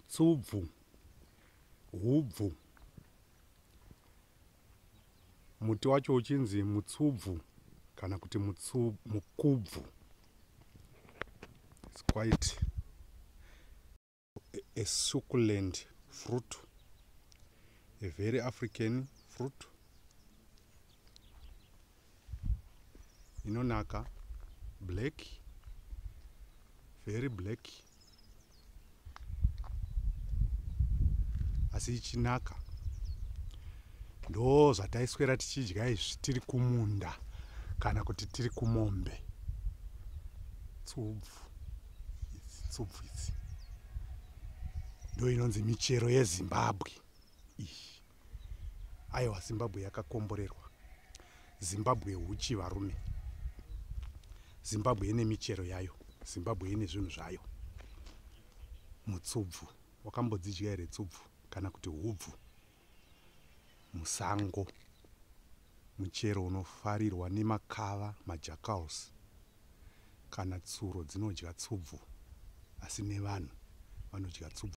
Tsubvu, hubvu. Muti wacho uchinzi mutsubvu kana kuti mukubvu. It's quite a succulent fruit, a very African fruit. Inonaka, black, very black, asi ichinaka. Ndo zvataiswera tichidya izvi tiri kumunda kana kuti tiri kumombe. Tsubvu idzi, tsubvu idzi ndo inonzi michero yeZimbabwe iyi. Aiwa, Zimbabwe yakakomborerwa. Zimbabwe huchi varume. Zimbabwe ine michero yayo. Zimbabwe ine zvinhu zvayo. Mutsubvu, wakambodzidya here tsubvu kana kuti hubvu? Musango, muchero unofarirwa nemakava, majackals, kana tsuro dzinodya tsubvu, asi nevanhu vanodya tsubvu.